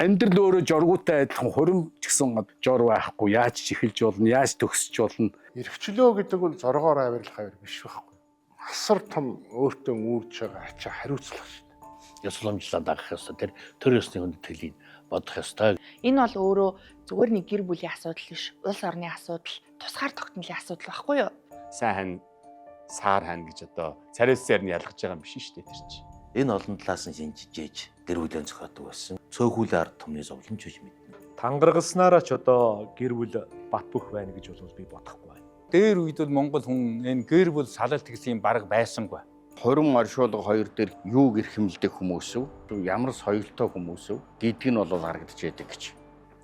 Амьдрал өөрөө жоргуутай адилхан, хурим ч гэсэн жор байхгүй. Яаж ч эхэлж болно, яаж төгсөж болно. Эрхчлөө гэдэг бол зоргоор авирлах авир биш байхгүй. Асар том өөртөө үүрж байгаа ачаа хариуцлага шүү дээ. Ёс уламжлалаа дагах ёстой. Тэр төр ёсны хүндэтгэлийг бодох ёстой. Энэ бол өөрөө зүгээр нэг гэр бүлийн асуудал биш, улс орны асуудал, тусгаар тогтнолын асуудал байхгүй юу? Сайн хань, саар хань гэж одоо царайсаар нь ялгаж байгаа юм биш шүү дээ тэр чинь. Энэ олон талаас нь шинжиж гэр бүлээ зохиодог байсан. Цөөхүүл ард түмний зовлон ч гэж мэднэ. Тангаргалснараа ч одоо гэр бүл бат бөх байна гэж бол би бодохгүй байна. Дээр үед бол Монгол хүн энэ гэр бүл салалт гэсэн юм бараг байсангүй. Хурим оршуулга хоёр дээр юу гэрхэмлдэг хүмүүс вэ? Ямар соёлтой хүмүүс вэ? Гэдг нь бол харагдаж байдаг гэж.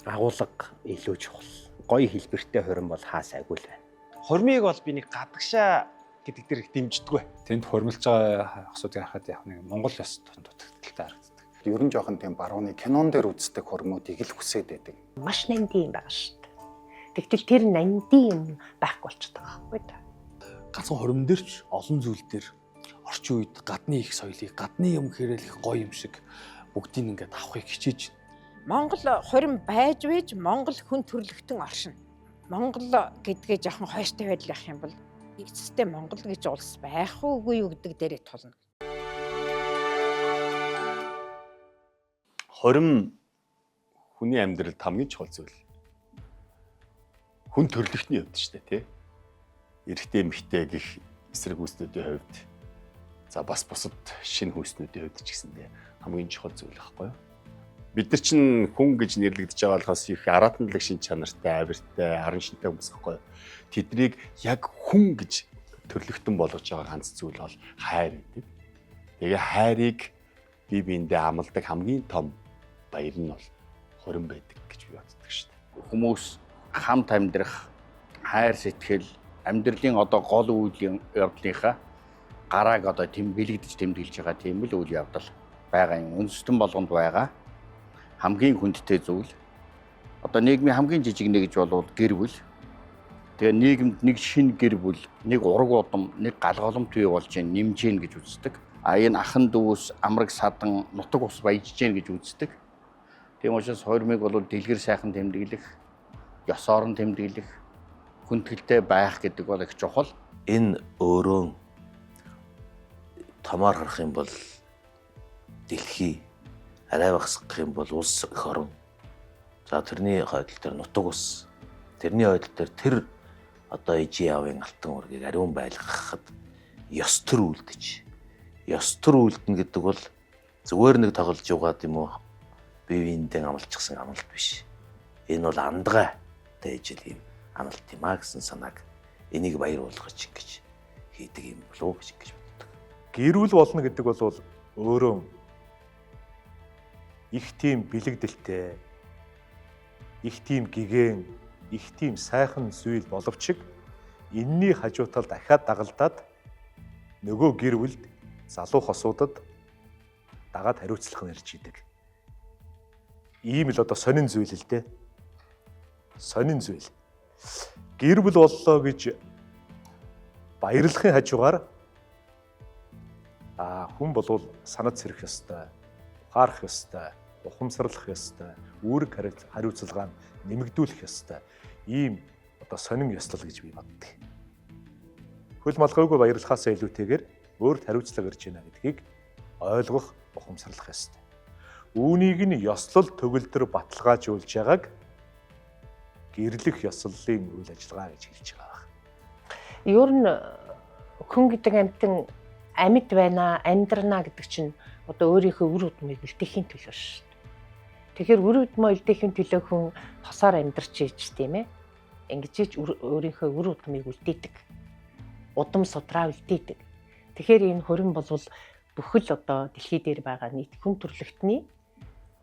Агуулга илүү чухал. Гоё хэлбэртэй хурим бол хаа сайгүй л байна. Хурмыг бол би нэг гадагшаа гэдэг дээр их дэмждэггүй. Тэнд хурмилж байгаа асуудыг харахад яг нэг Монгол ёс дутагдaltaй харагддаг. Ер нь жоохон тийм барууны кинон дээр үздэг хурмуудыг л хүсээд байдаг. Маш нандин юм байгаа шүү дээ. Тэгтэл тэр нандин юм байхгүй болчихдог байхгүй да. Ганцхан хурим дээр ч олон зүйл дээр орчин үед гадны их соёлыг, гадны юм хэрэглэх гоё юм шиг бүгдийг ингээд авахыг хичээж. Монгол хурим байж байж Монгол хүн төрлөختөн оршино. Монгол гэдгээ жоохон хойш тавиад л явах юм бол эцэстээ Монгол гэж улс байх уугүй юу гэдэг дээрээ тулна. Хурим хүний амьдралд хамгийн чухал зүйл. Хүн төрлөختний хувьд шүү дээ, тий? Эрэгтэй эмэгтэй гих эсрэг хүүснүүдийн хувьд, за бас бусад шинэ хүүснүүдийн хувьд ч гэсэндээ хамгийн чухал зүйл байхгүй юу? Бид нар чинь хүн гэж нэрлэгдэж байгаа болохоос их аратанлаг шин чанартай, авиртай, арын шинтэй хүмүүс байхгүй юу? Тэднийг яг хүн гэж төрлөختөн болгож байгаа ганц зүйл бол хайр гэдэг. Тэгээ хайрыг бие биендээ амладаг хамгийн том баяр нь бол хурим байдаг гэж би боддог шүү дээ. Хүмүүс хамт амьдрах хайр сэтгэл, амьдралын одоо гол үйл явдлынхаа гарааг одоо тэм бэлэгдэж тэмдэглэж байгаа тийм л үйл явдал байгаа юм. Үндэстэн болгонд байгаа хамгийн хүндтэй зүйл одоо нийгмийн хамгийн жижиг нэг гэж болвол гэр бүл. Тэгээ нийгэмд нэг шинэ гэр бүл, нэг ураг удам, нэг гал голомт бий болж гин нэмж гин гэж үздэг. А энэ ахан дүүс, амраг садан, нутаг ус баяжж гин гэж үздэг. Тийм учраас хурмыг бол дэлгэр сайхан тэмдэглэх, ёсоор нь тэмдэглэх, хүндэтгэлтэй байх гэдэг бол их чухал. Энэ өөрөө томоор харах юм бол дэлхий, арай багасгах юм бол улс эх орон. За тэрний хойдол дээр нутаг ус, тэрний хойдол дээр тэр одоо ижийн аавын алтан үргийг ариун байлгахад ёс төр үлдэж. Ёс төр үлдэнэ гэдэг бол зүгээр нэг тоглож угаад юм уу бие биендээ амлчихсан амлалт биш. Энэ бол андгай тэжил юм амлалт юм а гэсэн санааг энийг баяр болгож ингэж хийдэг юм болов уу гэж ингэж боддог. Гэр бүл болно гэдэг бол өөрөө их тийм бэлэгдэлтэй, их тийм гигэн, их тийм сайхан зүйл боловч энэний хажуу талд дахиад дагалдаад нөгөө гэр бүлд залуу хосуудад дагаад хариуцлага нэрж идэг. Ийм л одоо сонин зүйл л дээ. Сонин зүйл. Гэр бүл боллоо гэж баярлахын хажуугаар хүн болвол санад сэрэх ёстой, ухаарах ёстой, ухамсарлах ёстой, үүрэг хариуцлагаа нэмэгдүүлэх ёстой. Ийм одоо сонин ёслол гэж би боддог. Хөл малгайгүй баярлахаас илүүтэйгээр өөрт хариуцлага ирж байна гэдгийг ойлгох, ухамсарлах ёстой. Үүнийг нь ёслол төгөлдөр баталгаажуулж байгааг гэрлэх ёслолын үйл ажиллагаа гэж хэлж байгаа. Ер нь хүн гэдэг амьтан амьд байна, амьдрнаа гэдэг чинь одоо өөрийнхөө үр удмыг үлдээхийн төлөө шүү дээ. Тэгэхээр үр удмаа үлдээхийн төлөө хүн тосоор амьдрч ийж тийм ээ. Ингэж ийж өөрийнхөө үр удмыг үлдээдэг. Удам судраа үлдээдэг. Тэгэхээр энэ хурим бол бүхэл одоо дэлхий дээр байгаа нийт хүн төрлөختний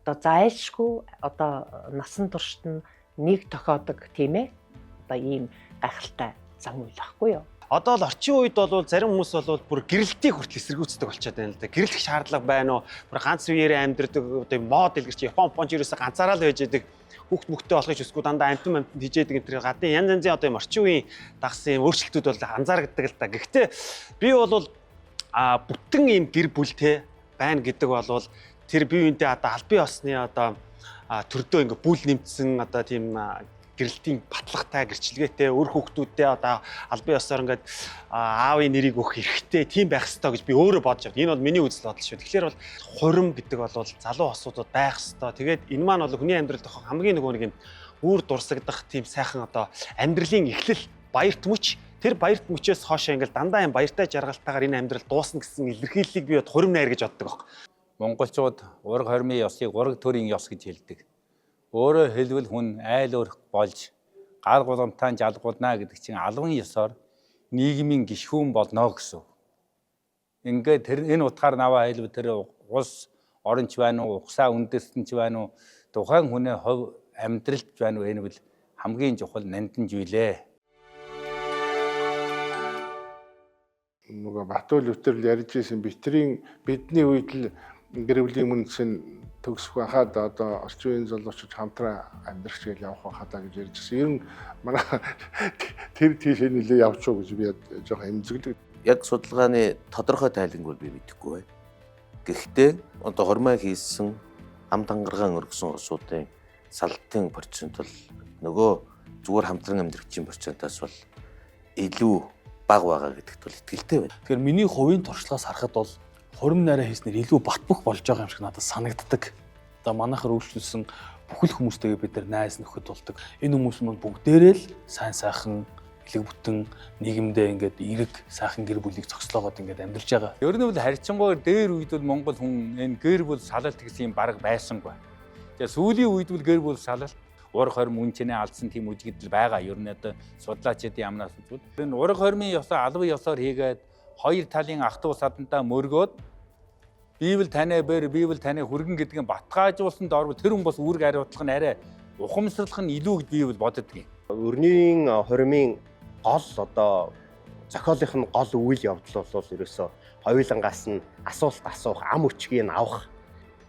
одоо зайлшгүй одоо насан туршид нь нэг тохиодог тийм ээ. Одоо ийм гайхалтай зам үйл байхгүй юу? Одоо л орчин үед бол зарим хүмүүс бол бүр гэрэлтийг хүртэл эсэргүүцдэг болчиход байна л да. Гэрлэх шаардлага байна уу? Бүр ганц үеэрээ амьдардаг одоо мод дэлгэрч Япон понч ерөөсө ганцаараа л байж идэг, хүүхд мөхтэй болохыг хүсэхгүй, дандаа амтан амтанд хижээдэг энэ төр гадны янз янзын одоо юм орчин үеийн дагсан юм өөрчлөлтүүд бол анзаардаг л да. Гэхдээ би бол бүтэн ийм гэр бүлтэй байна гэдэг бол тэр бие биентэй одоо албан ёсны одоо төрдөө ингээ бүл нэмсэн одоо тийм гэрэлтийн батлагтай, гэрчлэгээтэй, өр хүүхдүүдтэй одоо албан ёсоор ингээд аавын нэрийг өгөх эрхтэй тийм байх ёстой гэж би өөрөө бодож байна. Энэ бол миний үзэл бодол шүү. Тэгэхээр бол хурим гэдэг бол залуу осуудад байх ёстой. Тэгээд энэ маань бол хүний амьдралд хамгийн нөгөө нэг юм үүр дурсагдах тийм сайхан одоо амьдралын эхлэл, баярт мөч, тэр баярт мөчөөс хойш ингээл дандаа юм баяртай жаргалтайгаар энэ амьдрал дуусна гэсэн илэрхийллийг би хурим найр гэж боддог баг. Монголчууд ураг хормын ёсыг ураг төрийн ёс гэж хэлдэг. Өөрөөр хэлбэл хүн айл өрх болж гал гуламтаа жалгуулнаа гэдэг чинь албан ёсоор нийгмийн гишүүн болно гэсэн. Ингээд тэр энэ утгаар наваа хэлбэл тэр улс оронч байна уу, угсаа үндэстэн ч байна уу, тухайн хүний хувь амьдралд байна уу, энэ бол хамгийн чухал нандин зүйлээ. Нөгөө Батүл өтөрл ярьж ирсэн битрийн бидний үед л гэр бүлийн үндэс нь төгсөх байхад одоо орчин үеийн залуучууд хамтран амьдрах чигээр явах байхадаа гэж ярьж ирсэн. Ер нь манай тэр тийшээ нэлээ явчих уу гэж би жоохон эмзэглэг. Яг судалгааны тодорхой тайланг бол би мэдэхгүй байна. Гэхдээ одоо хормой хийсэн ам тангаргаан өргөсөн улсуудын салтын процент бол нөгөө зүгээр хамтран амьдрагчийн процентаас бол илүү бага байгаа гэдэгт бол итгэлтэй байна. Тэгэхээр миний хувийн туршлагаас харахад бол хурим найраа хийснээр илүү бат бөх болж байгаа юм шиг надад санагддаг. Одоо манайхаар үйлчлүүлсэн бүхэл хүмүүстэйгээ бид нар найз нөхөд болдог. Энэ хүмүүс маань бүгдээрээ л сайн сайхан элэг бүтэн нийгэмдээ ингээд эерэг сайхан гэр бүлийг зохицлоогоод ингээд амьдарч байгаа. Ер нь бол харьцангуй дээр үед бол Монгол хүн энэ гэр бүл салалт гэсэн юм бараг байсангүй. Тэгээ сүүлийн үед бол гэр бүл салалт ураг хорим үн чинээ алдсан тийм үжигдэл байгаа. Ер нь одоо судлаачдын амнаас үзвэл энэ ураг хормын ёсоо албан ёсоор хийгээд хоёр талын ах トゥ садантаа мөргөөд Библи танай бэр, Библи танай хүргэн гэдгийг батгаажуулсан доор тэр хүн бас үүрэг хариуцлага нь арай ухамсарлах нь илүү гэж би бол боддог юм. Өрнийн хормын гол одоо зохиолынх нь гол үйл явдал бол ерөөсөө хоёулангаас нь асуулт асуух, ам өчгийг нь авах,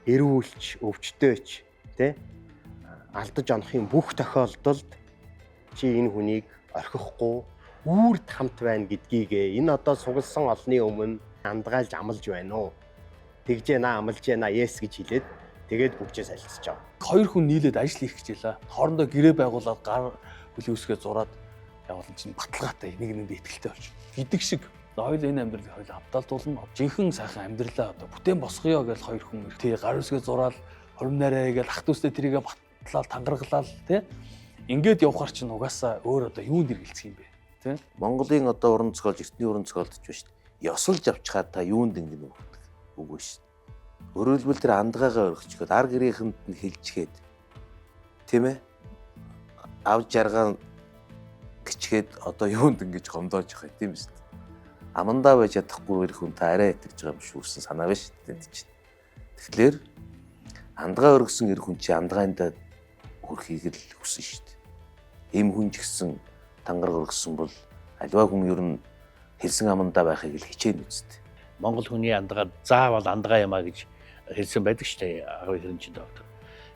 эрүүлж, өвчтөөч тий алдаж онохын бүх тохиолдолд чи энэ хүнийг орхихгүй үүрд хамт байна гэдгийг энэ одоо сугалсан олонны өмнө андгаалж амлаж байна уу? Тэгжээ наа, амлаж наа, yes гэж хэлээд тэгээд бүгжээ солилцож байгаа. Хоёр хүн нийлээд ажил хийх гэж байлаа. Хоорондоо гэрээ байгуулад гар хүлийн үсгээ зураад явуулан чинь баталгаатай нэг нэгэндээ итгэлтэй болчих. Гэдэг шиг хоёул энэ амьдралыг хоёул авдаалдуулна. Жинхэнэ сайхан амьдралаа одоо бүтээн босгоё гэж хоёр хүн тий гар үсгээ зураал хурим найраа гэж ах дүүстэй тэрийгэ батлал тангаргалал тий ингээд явхаар чинь угаасаа өөр одоо юунд эргэлзэх юм бэ тий. Монголын одоо уран зохиолч, эртний уран зохиолч биш шүү дээ. Ёсолж авчхаад та юунд ингэнэ өгдөг үгүй шүү дээ. Өөрөөр хэлбэл тэр андгаагаа өргөчгөөд ар гэрийнхэнд нь хэлчихэд тийм ээ ав жаргаан гिचгээд одоо юунд ингэж гомдоож явах юм тийм үү? Амандаа байж чадахгүй хүн та арай итгэж байгаа юм шүү гэсэн санаа байна шүү дээ чинь. Тэгэхээр андгаа өргөсөн эр хүн чи андгаандаа хүрхийг л хүсэн шүү дээ. Эм хүн ч гэсэн тангараг өргөсөн бол альва хүн ер нь хэлсэн амандаа байхыг л хичээнэ үсттэй. Монгол хүний андгаа заавал андгаа юм а гэж хэлсэн байдаг шүү дээ. Агын хөрөнчин доктор.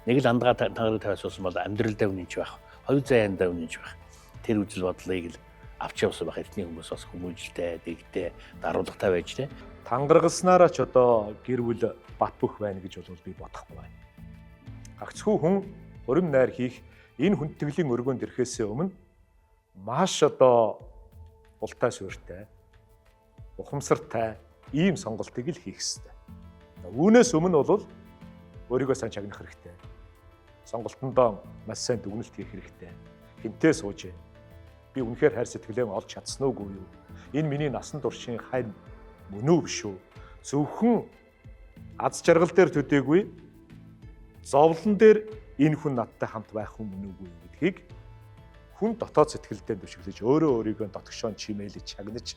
Нэг л андгаа тангараг тавиас суусан бол амьдралдаа үнэнч байх, хоёр заяандаа үнэнч байх. Тэр үзэл бодлыг л авч явсан байх. Эртний хүмүүс бас хүмүүжлтэй, дэгтэй, даруулгатай байж тээ. Тангаргалснараа ч одоо гэр бүл бат бөх байна гэж бол би бодохгүй байна. Гагцхүү хүн хурим найр хийх энэ хүндэтгэлийн өргөөнд ирэхээс өмнө маш одоо ултай суйртай, ухамсартай ийм сонголтыг л хийх ёстой. Үүнээс өмнө бол өөрийгөө сайн чагнах хэрэгтэй. Сонголтондоо маш сайн дүгнэлт хийх хэрэгтэй. Хинтээ сууж байна. Би үнэхээр хайр сэтгэлээ олж чадсан уугүй юу? Энэ миний насан туршийн хайр мөн үү биш үү? Зөвхөн аз жаргал дээр төдийгүй зовлон дээр энэ хүн надтай хамт байх хүн мөн үгүй юу гэдгийг хүн дотоод сэтгэлдээ дэвшиглэж өөрөө өөрийгөө дотгошоо чимээлж чагнаж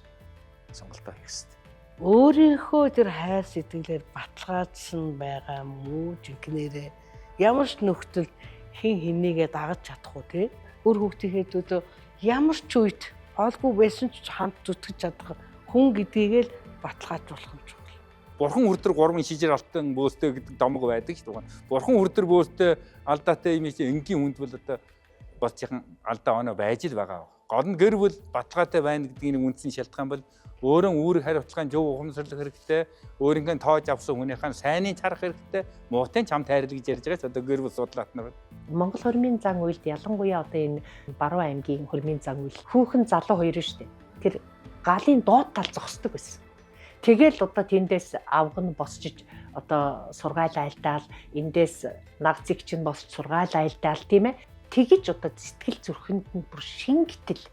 сонголтоо хийх ёстой. Өөрийнхөө тэр хайр сэтгэлээр баталгаажсан байгаа мүү жинкнэрээ ямар ч нөхцөлд хин хинийгээ дагаж чадахгүй тий. Үр хүүхдийнхээ төлөө ямар ч үед Хоолгүй байсан ч хамт зүтгэж чадах хүн гэдгийг л баталгаажуулах нь чухал. Бурхан хүрдэр гурван шижир алтан бөөстэй гэдэг домог байдаг шүү дээ. Бурхан хүрдэр бөөстэй алдаатай юм чи энгийн хүнд бол одоо болчихын алдаа оноо байж л байгаа. Гол нь гэр бүл баталгаатай байна гэдгийг нэг үндсэн шалтгаан бол өөрөө үүрэг хариуцлагын зөв ухамсарлах хэрэгтэй, өөрийнхөө тоож авсан хүнийхээ сайныг харах хэрэгтэй, муутай ч хамт хайрлах гэж ярьж байгаа ч одоо гэр бүл судлаат нар. Монгол хормын зан үйлд ялангуяа одоо энэ Баруун аймгийн хормын зан үйл хүүхэн залуу хоёр шүү дээ. Тэр галын доод тал зогсдог байсан. Тэгэл одоо тэндээс авга нь босчиж одоо сургаал айлдаал, эндээс наг зэг чинь босч сургаал айлдаал, тийм ээ. Тэгэж одоо сэтгэл зүрхэнд нь бүр шингэтэл,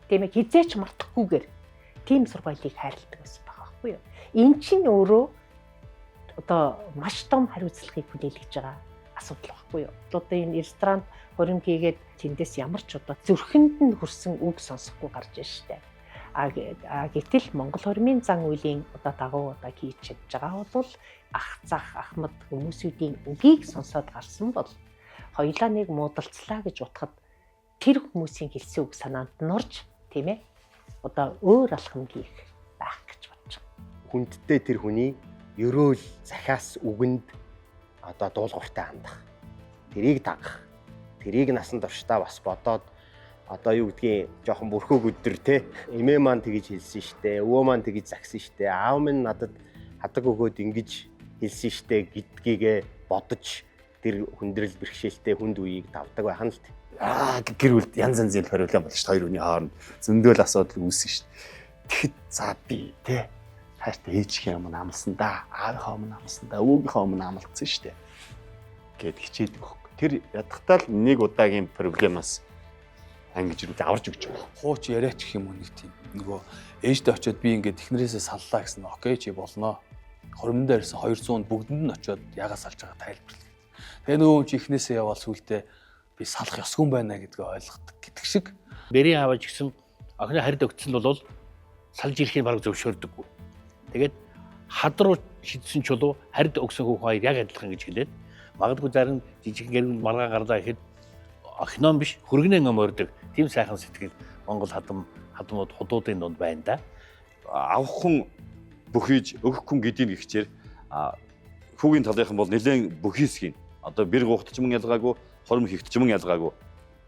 тийм ээ, хизээч мартахгүйгээр тийм сургаалыг хайрладаг байсан байгаа байхгүй юу. Эн чинь өөрөө одоо маш том хариуцлагыг хүлээлгэж байгаа асуудал байхгүй юу. Одоо энэ ресторанд хорим хийгээд тэндээс ямар ч одоо зүрхэнд нь хүрсэн үг сонсохгүй гарч ир штэ. А гэтэл Монгол хормын зан үйлийн одоо дагуу одоо хийж чадж байгаа бол ах зах ахмад хүмүүсүүдийн үгийг сонсоод гарсан бол хоёлаа нэг муудалцлаа гэж утгад тэр хүмүүсийн хэлсэн үг санаанд нь орж, тийм ээ, одоо өөр алхам хийх байх гэж бодож байгаа. Хүндтэй тэр хүний ерөөл захиас үгэнд одоо дуулууртай хандах. Тэрийг дагах. Тэрийг насан туршдаа бас бодоод одоо юу гэдгийг жоохон бүрхөөг өдөр те эмээ маань тэгж хэлсэн штэ, өвөө маань тэгж загсан штэ, аав минь надад хадаг өгөөд ингэж хэлсэн штэ гэдгийгэ бодож тэр хүндрэл бэрхшээлтэй хүнд үеийг давдаг байх нь л. Аа, гэр бүлд янз янзын проблем болно шүү дээ. Хоёр хүний хооронд зөндөөл асуудал үүсгэн шүү дээ. Тэгэхэд за би те хайртай ээжийн өмнө амлсан да, аавынхаа өмнө амлсан да, өвөөгийнхөө өмнө амлцсан шүү дээ гэд хичээдэг хөөх. Тэр ядахтаа л нэг удаагийн проблемаас ангиж ирүүл аварж өгч байгаа. Хууч яриач гэх юм уу нэг тийм. Нөгөө ээжтэй очиод би ингээд эхнэрээсээ саллаа гэсэн. Окей чи болно. Хормон дээр ирсэн 200-нд бүгдэнд нь очиод ягаа салж байгаа тайлбарлаа. Тэгээ нөгөө хүн чи эхнээсээ яваал сүултээ би салах ёсгүй юм байна гэдгээ ойлгодог гэдэг шиг. Бэрийн аваач гэсэн охины харид өгцөн бол салж ирэхийг бараг зөвшөөрдөггүй. Тэгээд хад руу шидсэн чулуу харид өгсөн хүүхэн хоёр яг адилхан гэж хэлээд магадгүй зарим жижигхэн гэр бүл маргаан гарлаа гэхэд охиноо биш хөргөнөө ном ордог. Тийм сайхан сэтгэл Монгол хадмууд худуудын дунд байна да. Авах хүн бөхийж өгөх хүн гэдгийг гихчээр хүүгийн талынхан бол нэлээд бөхийсгийн. Одоо бэр гуухт ч мөн ялгаагүй, хором хийхт ч мөн ялгаагүй.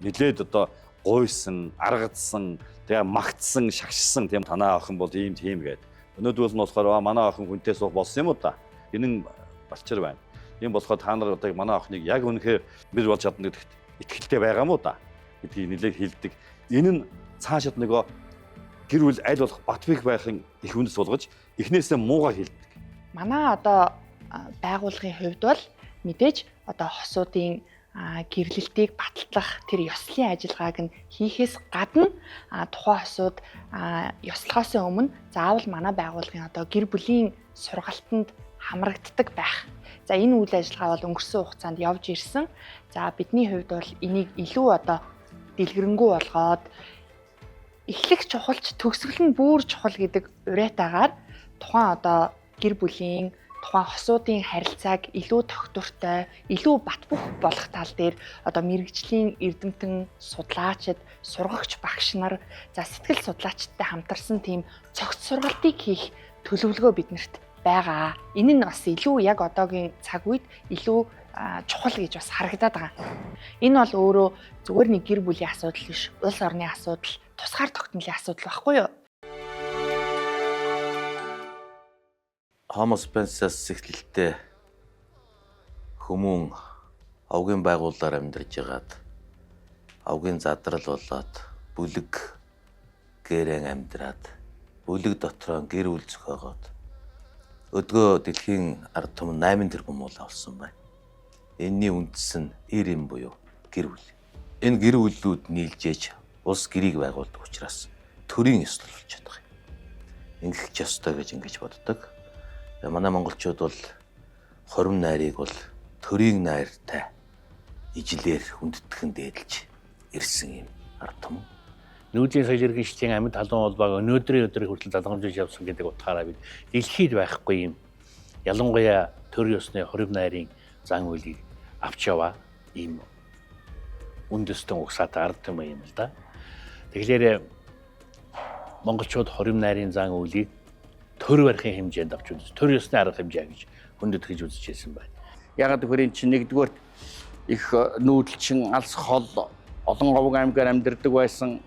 Нэлээд одоо гуйсан, аргадсан, тэгээ магтсан, шагшсан тийм танаа охин бол ийм тийм гээд. Өнөөдөр нь болохоор манай охин хүнтэй суух болсон юм уу та? Энэ нь балчир байна. Ийм болохоор та нар одоо манай охиныг яг үнэхээр бэр болж чадна гэдэгт итгэлтэй байгаа мó да гэдгийг нэлээд хэлдэг. Энэ нь цаашид нөгөө гэр бүл аль болох бат бих байхын их үндэс болгож эхнээсээ муугаар хэлдэг. Манай одоо байгууллагын хувьд бол мэдээж одоо хосуудын гэрлэлтийг баталтлах тэр ёслолын ажиллагааг нь хийхээс гадна тухайн хосууд ёслохоос өмнө заавал манай байгууллагын одоо гэр бүлийн сургалтанд хамрагддаг байх. За энэ үйл ажиллагаа бол өнгөрсөн хугацаанд явж ирсэн. За бидний хувьд бол энийг илүү одоо дэлгэрэнгүй болгоод эхлэх чухалч төгсгөл нь бүр чухал гэдэг уриатаагаар тухайн одоо гэр бүлийн тухайн хосуудын харилцааг илүү тогтвортой, илүү бат бөх болох тал дээр одоо мэрэгжлийн эрдэмтэн судлаачид, сургагч багш нар, за сэтгэл судлаачдтай хамтарсан тийм цогц сургалтыг хийх төлөвлөгөө биднэрт байгаа. Энэ нь бас илүү яг одоогийн цаг үед илүү чухал гэж бас харагдаад байгаа. Энэ бол өөрөө зүгээр нэг гэр бүлийн асуудал биш, улс орны асуудал, тусгаар тогтнолын асуудал байхгүй юу? Homo sapiens-аас эхлэлтэй хүмүүн овгийн байгууллаар амьдарч байгаад овгийн задрал болоод бүлэг гэрэн амьдраад бүлэг дотроо гэр бүл зохиогоод өдгөө дэлхийн ард түмэн 8 тэрбум мул авсан байна. Энэний үндэс нь 90 буюу гэр бүл. Энэ гэр бүлүүд нийлжээж улс гэрийг байгуулдаг учраас төрийн ёслол болж чадах юм. Ингэх ёстой гэж ингэж боддог. Манай монголчууд бол хором найрыг бол төрийн найртай ижлээр хүндэтгэн дээдэлж ирсэн юм ард түмэн. Нүүдлийн соёл иргэншлийн амьд халуун холбоог өнөөдрийн өдрийг хүртэл залгамжиж явсан гэдэг утгаараа бид дэлхийд байхгүй юм. Ялангуяа төр ёсны хором найрын зан үйлийг авч яваа ийм үндэстэн угсаатай ард түмэн юм л да. Тэгэхээр Монголчууд хорим найрын зан үйлийг төр барихын хэмжээнд авч үзэж, төр ёсны арга хэмжээ гэж хүндэтгэж үзэж байсан байна. Ягаад гэвэл энэ чинь нэгдүгээр их нүүдэлчин алс хол олон овог аймгаар амьдардаг байсан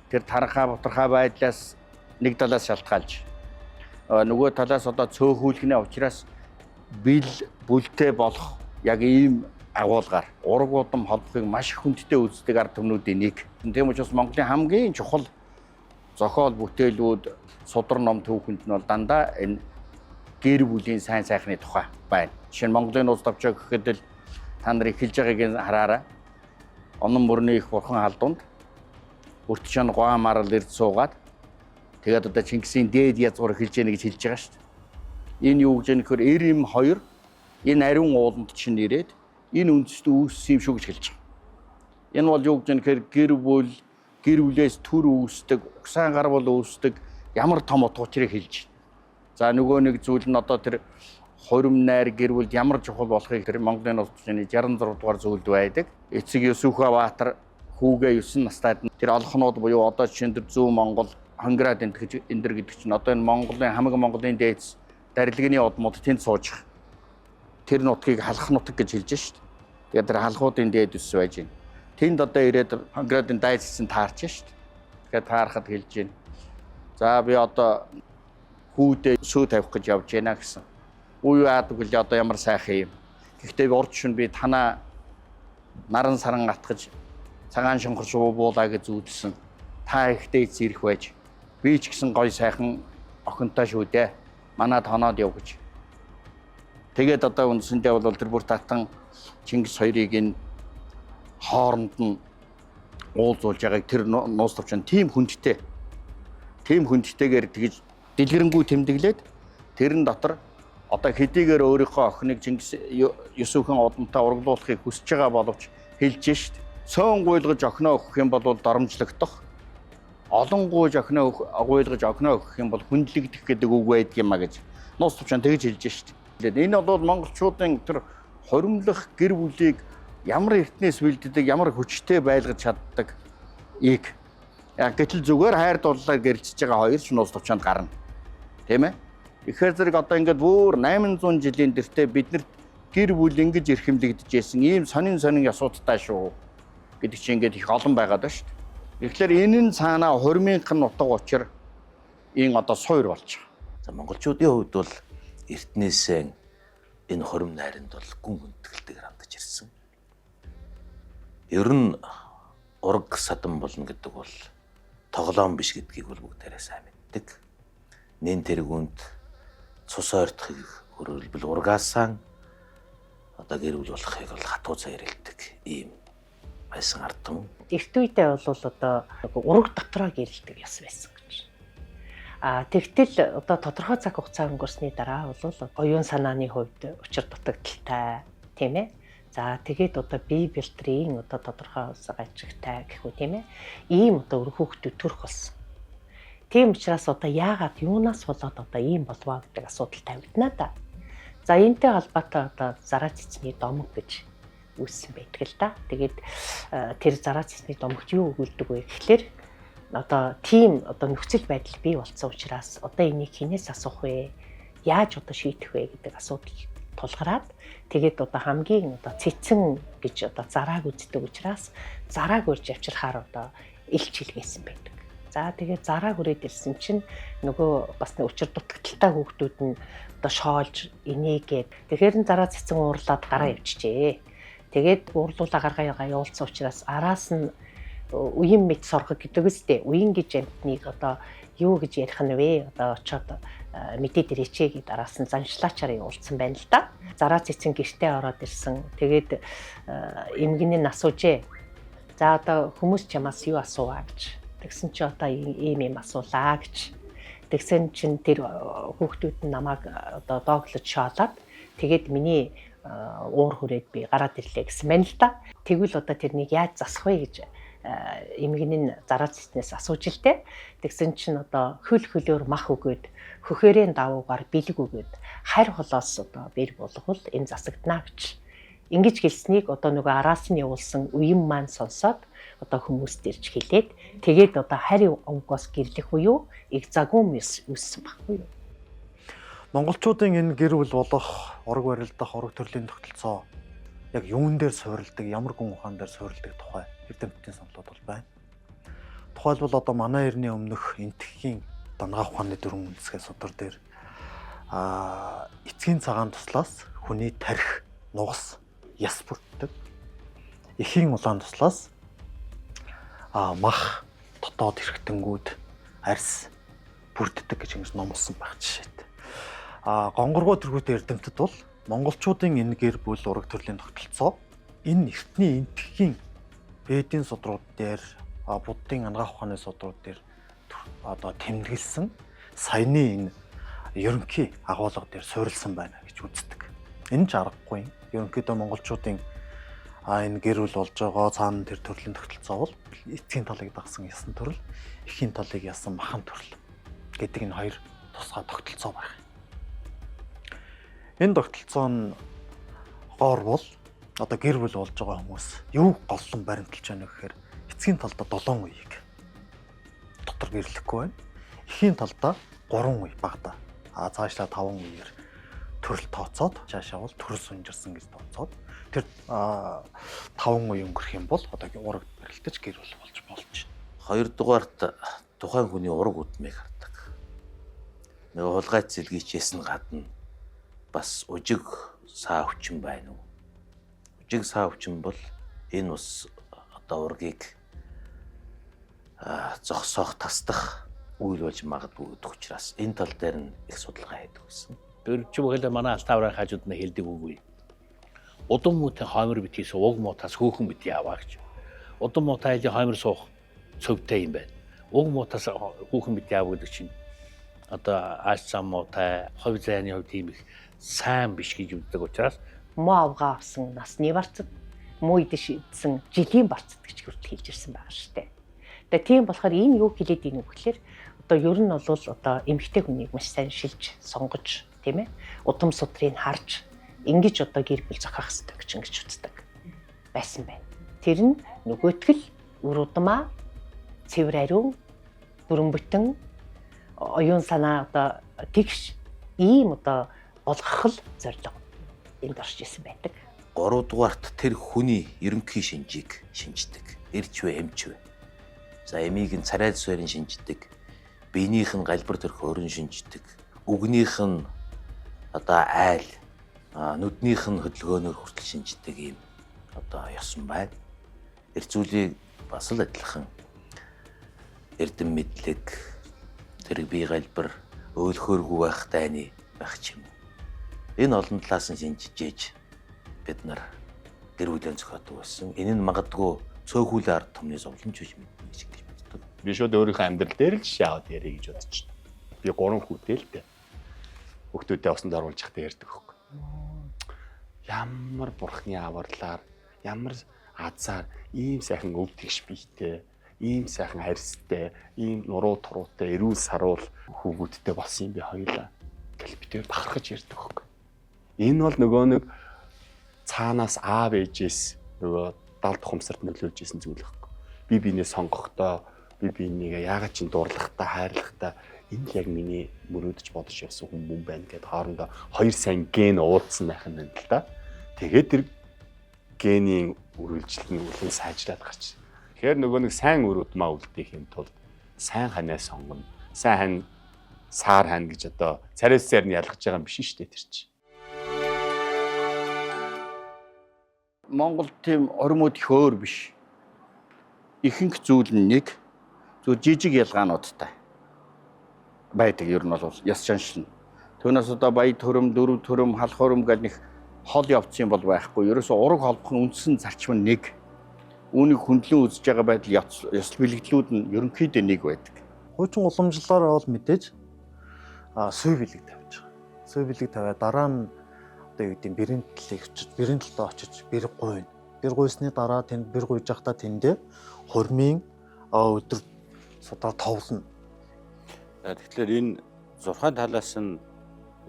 тэр тархаа бутархаа байдлаас нэг талаас шалтгаалж нөгөө талаас одоо цөөхүүлгэнэ учраас бил бүлтэй болох яг ийм агуулгаар ураг удам холбохыг маш хүндтэй үздэг ард түмнүүдийн нэг. Тийм учраас Монголын хамгийн чухал зохиол бүтээлүүд судар ном түүхэнд нь бол дандаа энэ гэр бүлийн сайн сайхны тухай байна. Жишээ нь Монголын нууц товчоо гэхэд л та нар эхэлж байгааг хараарай. Онон мөрний их бурхан халдунд өрт чон гуан марал ирд суугаад тэгээд одоо Чингисийн дээд язгуур эхэлж яах гэж хэлж байгаа шүү дээ. Энэ юу гэж юм гэхээр 92 энэ ариун ууланд чинь ирээд энэ үндэст үүссэн юм шүү гэж хэлж байгаа. Энэ бол юу гэж юм гэхээр гэр бүл гэр бүлээс төр үүсдэг, угсаан гар бол үүсдэг ямар том утга учирыг хэлж байна. За нөгөө нэг зүйл нь одоо тэр хорим найр гэр бүлд ямар чухал болохыг тэр Монголын улс төрчний 66 дугаар зүйлд байдаг. Эцэг Ёсүхэ Баатар хүүгээ 9 настайд тэр олхнууд буюу одоо жишээн тэр зүүн Монгол Хонград энтгэж эндэр гэдэг чинь одоо энэ Монголын хамаг Монголын дээдс дарилгын удмууд тэнд сууж тэр нутгийг халах нутаг гэж хэлж шít. Тэгээд тэр халахуудын дээд өс байж байна. Тэнд одоо ирээд Хонградын дайцсан таарч шít. Тэгэхээр таарахад хэлж байна. За би одоо хүүдээ сүү тавих гэж явж байна гэсэн. Үе яадаг үл одоо ямар сайхан юм. Гэхдээ урд шин би танаа наран саран атгаж цагаан шонхор шувуу буулаа гэж зүүдэлсэн. Та ихтэй зэрэх байж. Би ч гэсэн гой сайхан охинтой шүү дээ. Манай тоноод яв гэж. Тэгээд одоо үндсэндээ бол тэр бүр татан Чингис хоёрыг энэ хооронд нь уулзуулж байгааг тэр нууц товчон тийм хүндтэй. Тийм хүндтэйгээр тэгж дэлгэрэнгүй тэмдэглээд тэрэн дотор одоо хэдийгээр өөрийнхөө охиныг Чингис Юсүхэн удамтай урагдлуулахыг хүсэж байгаа боловч хэлж шít. Цөөн гуйлгаж охиноо өгөх юм бол доромжлогдох. Олон гуйж охиноо гуйлгаж охиноо өгөх юм бол хүндлэгдэх гэдэг үг байдаг юм а гэж нууц товчон тэгж хэлж шít. Энэ бол монголчуудын тэр хоримлох гэр бүлийг ямар эртнээс бэлддэг, ямар хүчтэй байлгаж чаддаг ийг. Гэтэл зүгээр хайр дурлалаар гэрэлтэж байгаа хоёр ч нууц товчонд гарна. Тийм ээ? Ихээр зэрэг одоо ингээд бүр 800 жилийн дэртээ биднэрт гэр бүл ингэж эрхэмлэгдэж байсан ийм сонин сонин ёсуудтай шүү гэдэг чинь ингээд их олон байгаад байна шүү дээ. Тэгэхээр энэ нь цаанаа хормынх нь утга учир ийн одоо суур болж байгаа. За монголчуудын хувьд бол эртнээсээ энэ хорим найранд бол гүн хүндэтгэлтэйгээр хандаж ирсэн. Ер нь ураг садан болно гэдэг бол тоглоом биш гэдгийг бол бүгдээрээ сайн мэддэг. Нэн тэргүүнд цус ойртохыг өөрөөр ургаасаа одоо гэр бүл болохыг бол хатуу цаарилдэг ийм байсан ард түмэн. Эрт үедээ бол одоо ураг дотроо гэрэлдэг ёс байсан гэж. А тэгтэл одоо тодорхой цаг хугацаа өнгөрсний дараа бол оюун санааны хувьд учир дутагдaltaй, тийм ээ. За тэгээд одоо бие бэлтрийн одоо тодорхой гажигтай гэх үү, тийм ээ. Ийм одоо өр хүүхдүүд төрөх болсон. Тийм учраас одоо яагаад юунаас болоод одоо ийм болваа гэдэг асуудал тавигдана да. За энэтэй холбоотой одоо зараа цэцний домог гэж үүссэн байдаг л да. Тэгээд тэр зараа цэцний домогт юу өгүүлдэг вэ гэхлээр одоо тийм одоо нөхцөл байдал бий болцсон учраас одоо энийг хинээс асуух вэ? Яаж одоо шийдэх вэ гэдэг асуудал тулгараад тэгээд одоо хамгийн одоо цэцэн гэж одоо зарааг үздэг учраас зарааг урьж авчирхаар одоо илч хэлгээсэн байдаг. За тэгээд зарааг үрээд ирсэн чинь нөгөө бас нэг учир дутагдaltaй хүүхдүүд нь одоо шоолж инээгээд тэгэхээр нь зараа цэцэн уурлаад гараа явчихжээ. Тэгээд уурлуулаа гаргаа явуулсан учраас араас нь уян мэт соргог гэдэг үстэй. Уян гэж амтныг одоо юу гэж ярих нь вэ? Одоо очоод мэдээд ирээчээ гэд араас нь заншлаачаар явуулсан байна л да. Зараа цэцэн гэртээ ороод ирсэн. Тэгээд эмгэн нь асуужээ. За одоо хүмүүс чамаас юу асууваа гэж. Тэгсэн чи одоо ийм юм асуулаа гэж. Тэгсэн чинь тэр хүүхдүүд нь намайг одоо дооглож шоолоод тэгээд миний уур хүрээд би гараад ирлээ гэсэн байна л да. Тэгвэл одоо тэрнийг яаж засах вэ гэж эмгэн нь зараа цэцнээс асууж л дээ. Тэгсэн чинь одоо хөл хөлөөр мах өгөөд хөхөрийн давуугаар бэлэг өгөөд харь холоос одоо бэр болгол энэ засагдана гэж Ингэж хэлснийг одоо нөгөө араас нь явуулсан үеийн маань сонсоод одоо хүмүүст ирж хэлээд тэгээд одоо харь овгоос гэрлэх буюу эгзагум үүссэн баггүй юу. Монголчуудын энэ гэр бүл болох ураг барилдах ураг төрлийн тогтолцоо яг юун дээр суурилдаг, ямар гүн ухаан дээр суурилдаг тухай эрдэмтдийн саналууд бол байна. Тухайлбал одоо манай эртний өмнөх Энтхийн дангаа ухааны дөрвөн үндэсгээ судар дээр эцгийн цагаан туслаас хүний тарих, нугас, яс бүрддэг. Эхийн улаан туслаас мах, дотоод хэрэгтэнгүүд, арьс бүрддэг гэж ингэж номлосон байх жишээтэй. Гонгоргоо тэргүүтэн эрдэмтэд бол монголчуудын энэ гэр бүл ураг төрлийн тогтолцоо энэ эртний Энтхийн бэдийн судрууд дээр, буддын ангаах ухааны судрууд дээр одоо тэмдэглэсэн саяны энэ ерөнхий агуулга дээр суурилсан байна гэж үздэг. Энэ ч аргагүй. Ерөнхийдөө монголчуудын энэ гэр бүл болж байгаа цаана тэр төрлийн тогтолцоо бол эцгийн талыг дагсан ясан төрөл, эхийн талыг ясан махан төрөл гэдэг энэ хоёр тусгай тогтолцоо байх. Энэ тогтолцоо нь гоор бол одоо гэр бүл болж байгаа хүмүүс юу голлон баримталж байна гэхээр эцгийн талдаа 7 үеийг дотор гэрлэхгүй байна. Эхийн талдаа 3 үе багада. Цаашлаа 5 үеэр төрөл тооцоод цаашаа бол төрөл сунжирсан гэж тооцоод тэр 5 үе өнгөрөх юм бол одоо ураг барилдаж гэр бүл болж байна. Хоёрдугаарт тухайн хүний ураг удмыг хардаг. Нөгөө хулгайч зэлгийчээс нь гадна бас ужиг саа хүчин байна уу? Ужиг саа хүчин бол энэ ус одоо ургийг зогсоох, тасдах үйл болж магадгүй гэдэг учраас энэ тал дээр нь их судалгаа хийдэг байсан. Тэр чи бүхэл манай алтааврын хажууд нь хэлдэг үгүй. Удам муутай хоймор битгийс уг муутаас хөөхөн битгий аваа гэж. Удам муутай айлын хоймор суух цөвтэй юм байна. Уг муутаас хөөхөн битгий аваа гэдэг чинь одоо ааш зам муутай, хувь зайны хувьд тийм их сайн биш гэж үздэг учраас муу авгаа авсан насны барцад, муу идэж идсэн жилийн барцад гэж хүртэл хэлж ирсэн байгаа шүү дээ. Тэгээ тийм болохоор энэ юу хэлээд ийн вэ гэхээр одоо ер нь бол одоо эмэгтэй хүнийг маш сайн шилж сонгож, тийм ээ, удам судрыг харж ингэж одоо гэр бүл зохиох хэрэгтэй гэж ингэж үздэг байсан байна. Тэр нь нөгөөтгөл үр удмаа цэвэр ариун бүрэн бүтэн оюун санаа одоо тэгш ийм одоо болгох л зорилго энд орж исэн байдаг. Гуравдугаарт тэр хүний ерөнхий шинжийг шинждэг. Эрч вэ, эмч вэ. За эмийг нь царай зүсээр нь шинждэг. Биенийх нь галбир төрхөөр нь шинждэг. Үгнийх нь одоо айл, нүднийх нь хөдөлгөөнөөр хүртэл шинждэг ийм одоо ёсон байна. Эрцүүлийг бас л адилхан эрдэм мэдлэг, тэрэг бие галбир, өөлөхөөргүй байх дайны байх ч юм уу. Энэ олон талаас нь шинжиж бид нар гэр бүлийн зохиодог байсан. Энэ нь магадгүй цөөхүүлэн ард түмний зовлонч гэж мэднэ гэж ингэж боддог. Би шууд өөрийнхөө амьдрал дээр л жишээ аваад ярих гэж бодож байна. Би 3 хүүтэй л дээ. Хүүхдүүдээ усанд оруулж явахдаа ярьдаг хөөх. Ямар бурхны авралаар, ямар азаар ийм сайхан өв тэгш биетэй, ийм сайхан харьстай, ийм нуруу туруутай, эрүүл саруул хүүгүүдтэй болсон юм би хоёулаа гэл би тэр бахархаж ярьдаг хөөх. Энэ бол нөгөө нэг цаанаас аав ээжээс нөгөө далд ухамсарт нөлөөлж исэн зүйл байхгүй. Би биенээ сонгохдоо, би биенийгээ яагаад чинь дурлахтаа, хайрлахтаа энэ л яг миний мөрөөдөж бодож явсан хүн мөн байна гэд хоорондоо хоёр сайн ген уулзсан байх юм байна л да. Тэгээд тэр генийн үргэлжлэл нь үлэн сайжраад гарч. Тэгэхээр нөгөө нэг сайн үр удмаа үлдээхийн тулд сайн ханаа сонгоно. Сайн хан саар хан гэж одоо царайсаар нь ялгаж байгаа юм биш шүү дээ тэр чинь. Монгол тийм ормууд их өөр биш. Ихэнх зүйл нь нэг зөв жижиг ялгаануудтай байдаг ер нь бол яс чаншил нь. Түүнээс одоо баяд төрөм, дөрөв төрөм, халах өрөм гэл нэг хол явцсан бол байхгүй. Ерөөсөө ураг холбох нь үндсэн зарчим нь нэг. Үүнийг хөндлөн үзэж байгаа байдал ёсол бэлэгдлүүд нь ерөнхийдөө нэг байдаг. Хуучин уламжлалаар бол мэдээж суй бэлэг тавьж байгаа. Суй бэлэг тавиад дараа нь одоо юу гэдэг нь бэрийн талыг очиж, бэрийн талаа очиж бэр гуйна. Бэр гуйсны дараа тэнд бэр гуйж байхдаа тэндээ хурмын өдөр судаа товлно. Тэгэхээр энэ зурхаан талаас нь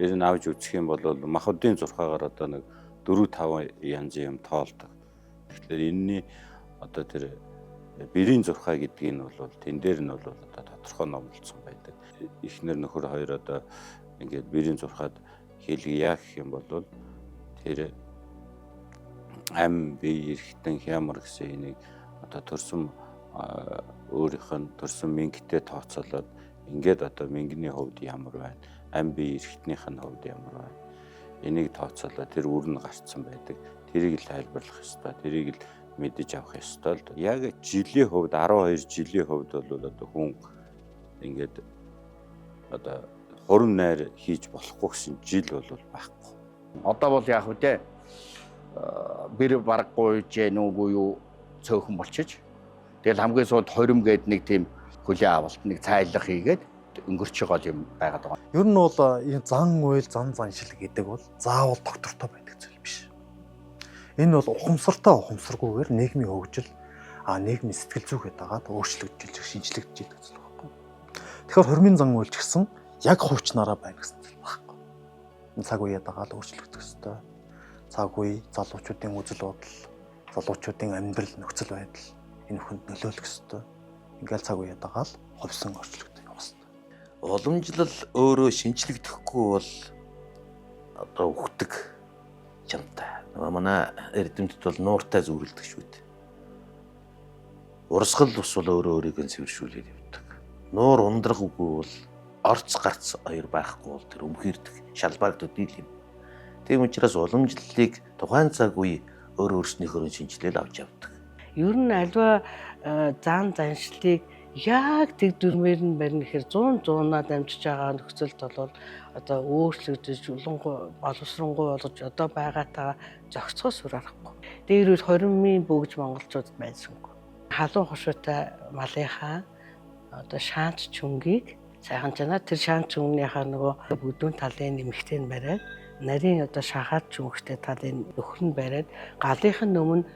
ер нь авч үзэх юм бол махбодын зурхаагаар одоо нэг 4 5 янзын юм тоолдог. Тэгэхээр энэний одоо тэр бэрийн зурхай гэдгийг нь бол тэн дээр нь бол одоо тодорхой номлолцсон байдаг. Эхнэр нөхөр хоёр одоо ингээд бэрийн зурхайд хэлгийа гэх юм бол тэр ам бие эргэтэн хямар гэсэн энийг одоо төрсөн өөрийнх нь төрсөн мингтэй тооцоолоод ингээд одоо мингний хувьд ямар байна, ам бие эргэтнийх нь хувьд ямар байна. Энийг тооцоолоод тэр үр нь гарцсан байдаг. Тэрийг л тайлбарлах ёстой. Тэрийг л мэдэж авах ёстой л. Яг жилийн хувьд 12 жилийн хувьд бол одоо хүн ингээд одоо хурим найр хийж болохгүй гэсэн жил бол байхгүй. Одоо бол яг үү те бэр барггүй жээ нүггүй юу цөөхөн болчих. Тэгэл хамгийн сүүлд хорим гээд нэг тийм хүлээ авалт нэг цайлах хийгээд өнгөрч байгаа юм байгаад байгаа. Ер нь бол энэ зан үйл зан заншил гэдэг бол заавал доктортой байдаг зүйл биш. Энэ бол ухамсартай ухамсаргүйгээр нийгмийн хөгжил нийгмийн сэтгэл зүйгээд дагаад өөрчлөгдөж шинжлэгдэж идэг зүйл байхгүй. Тэгэхээр хормын зан үйл ч гэсэн яг хуучнараа байна гэсэн зүйл байхгүй. Энэ цаг үеэ дагаад өөрчлөгдөх ёстой. Цаг үе, залуучуудын үзэл бодол, залуучуудын амьдрал, нөхцөл байдал энэ хүнд нөлөөлөх ёстой. Ингээл цаг үеэ дагаад хувьсан өөрчлөгдөж явах ёстой. Уламжлал өөрөө шинжлэгдэхгүй бол одоо үхдэг чамтай. Нөгөө манай эрдэмтэд бол нууртай зүрэлдэг шүү дээ. Урсгал ус бол өөрөө өөрийг нь цэвэршүүлээд явдаг. Нуур ундрах үгүй бол орц гарц хоёр байхгүй бол тэр өмхийрдэг шалбааг төдийл юм. Тийм учраас уламжлалыг тухайн цаг үе өөр өөрснийхөө шинжилэл авч явдаг. Ер нь альва зан заншлыг яг тэг дүрмээр нь барина гэхээр 100 100-аа дамжиж байгаа нөхцөлд бол одоо өөрчлөгдөж улангуй боловсронгуй болгож одоо байгаатайгаа зохицохоос өөр аргагүй. Дээр үл 20-ын бөгж монголчууд байсангүй. Халуун хошуутай малынхаа одоо шаанч чүнгийг сайхан чанаа тэр шаанч чүнгнийхаа нөгөө бүдүүн талын нэмэгтэй нь бариад нарийн одоо шахаад чүнхтэй талын нөхөр нь бариад галынх нь өмнө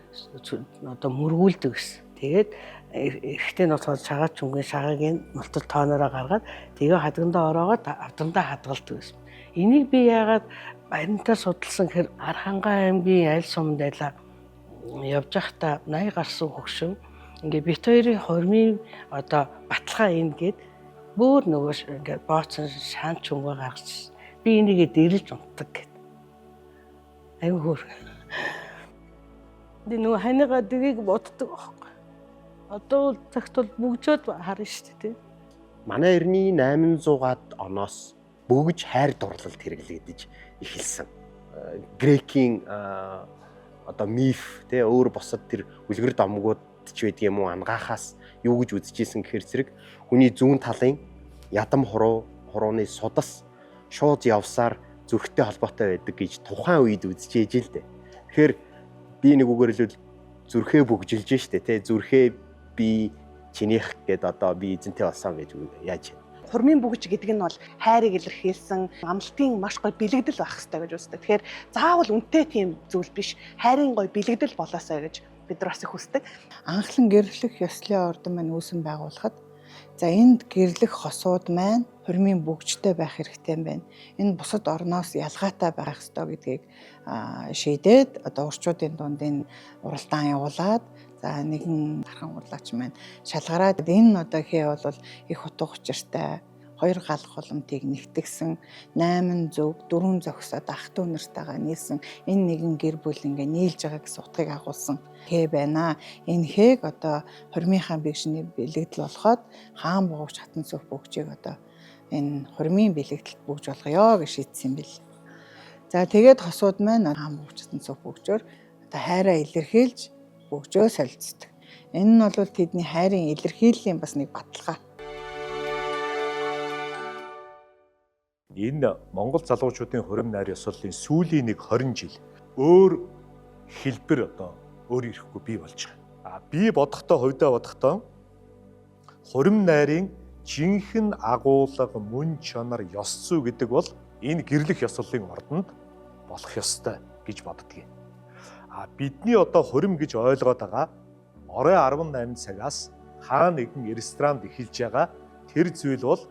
одоо мөргүүлдэг гэсэн. Тэгээд эрэгтэй нь болохоор шагаад чүнгийн шагагийн мултал тоонороо гаргаад тэгээ хадгандаа ороогоод авдрандаа хадгалдаг гэсэн. Энийг би яагаад баримтаар судалсан гэхээр Архангай аймгийн аль суманд байлаа явж байхдаа 80 гарсан хөгшин ингээ бит хоёрын хормын одоо баталгаа энэ гээд бөөр нөгөө ингээ бооцсон шаан чүнгээ гаргаж би энийгээ дэрэлж унтдаг гэд. Аюу хөөр. Би нөгөө ханигаа дэрийг боддог байхгүй. Одоо бол цагт бол бүгжөөд харна шүү дээ. Манай эртний 800-аад оноос бөгж хайр дурлалд хэрэглэгдэж эхэлсэн. Грекийн одоо миф тэ өөр бусад тэр үлгэр домгууд ч байдаг юм уу ангаахаас юу гэж үзэжсэн гэхэр зэрэг хүний зүүн талын ядам хуруу хурууны судас шууд явсаар зүрхтэй холбоотой байдаг гэж тухайн үед үзчихэж л дээ. Тэгэхээр би нэг үгээр хэлбэл зүрхээ бөгжилж штэ тэ зүрхээ би чинийх гэд одоо би эзэнтэй болсон гэж яаж юм. Хурмын бүгж гэдэг нь бол хайрыг илэрхийлсэн амлалтын маш гоё бэлэгдэл байх хэрэгтэй гэж үздэг. Тэгэхээр заавал үнэтэй тийм зүйл биш, хайрын гоё бэлэгдэл болоосой гэж бид нар бас их хүсдэг. Анхлан гэрлэх ёслолын ордон маань үүсэн байгуулахад за энд гэрлэх хосууд маань хурмын бүгжтэй байх хэрэгтэй юм байна. Энэ бусад орноос ялгаатай байх ёстой гэдгийг шийдээд одоо урчуудын дунд энэ уралдаан явуулаад за нэгэн тархан хурлаач маань шалгараад энэ одоо хээ бол их утга учиртай хоёр гал голомтыг нэгтгсэн 8 зөв 4 зогсоод ах トゥ нартайгаа нийлсэн энэ нэгэн гэр бүл ингээ нийлж байгаа гэсэн утгыг агуулсан хээ байна. Энэ хээг одоо хормын хаан бэгшний бэлэгдэл болоход хаан буугч хатан цөх бөгжийг одоо энэ хормын бэлэгдэлд бөгж болгоё гэж шийдсэн юм бэл. За тэгээд хосууд маань хаан буугч хатан цөх бөгжөөр одоо хайраа илэрхийлж бөгжөө солилцдог. Энэ нь бол тэдний хайрын илэрхийллийн бас нэг баталгаа. Энэ Монгол залуучуудын хурим найр ёслолын сүүлийн нэг 20 жил өөр хэлбэр одоо өөр ирэхгүй бий болж байгаа. А би бодохдоо хувьдаа бодохдоо хурим найрын жинхэнэ агуулга мөн чанар ёс зүй гэдэг бол энэ гэрлэх ёслолын ордонд болох ёстой гэж боддгийг. А бидний одоо хурим гэж ойлгоод байгаа орой 18 цагаас хаа нэгэн ресторанд эхэлж байгаа тэр зүйл бол